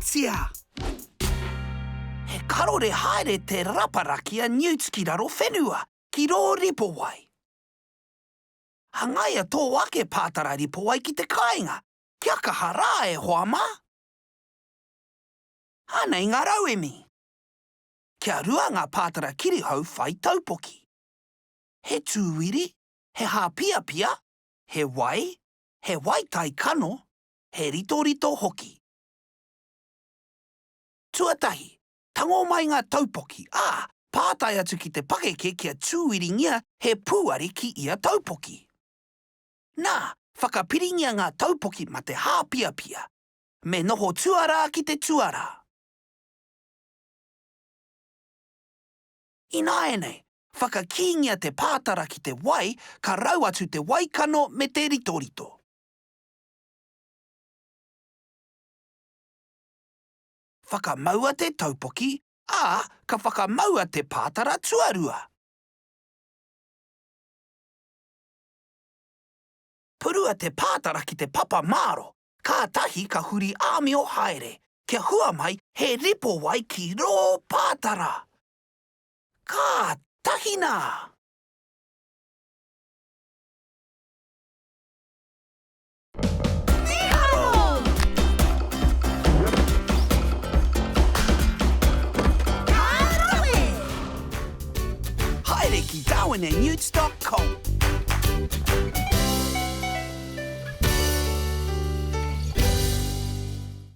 Atia! He karore haere te raparaki a Newt ki raro whenua, ki rō ripowai. Hangaia tō ake pātara ripowai ki te kāinga, kia kaha rā e hoa mā! Anei ngā rauemi. Kia rua ngā pātara kirihou whai taupoki. He tūwiri, he hāpiapia, he wai, he waitai kano, he ritorito hoki. Tuatahi, tango mai ngā taupoki, ā, pātai atu ki te pakeke kia tūwiringia he pūari ki ia taupoki. Nā, whakapiringia ngā taupoki ma te hāpiapia. Me noho tuarā ki te tuarā. Ināianei, whakakīngia te pātara ki te wai, ka rau atu te waikano me te ritorito. Whakamaua te taupoki, ā, ka whakamaua te pātara tuarua. Purua te pātara ki te papa māro, kātahi ka huri āmio haere, kia hua mai he ripowai ki rō pātara. Kātahi nā! Mīharo! Ka rawe! Haere ki darwinandnewts dot.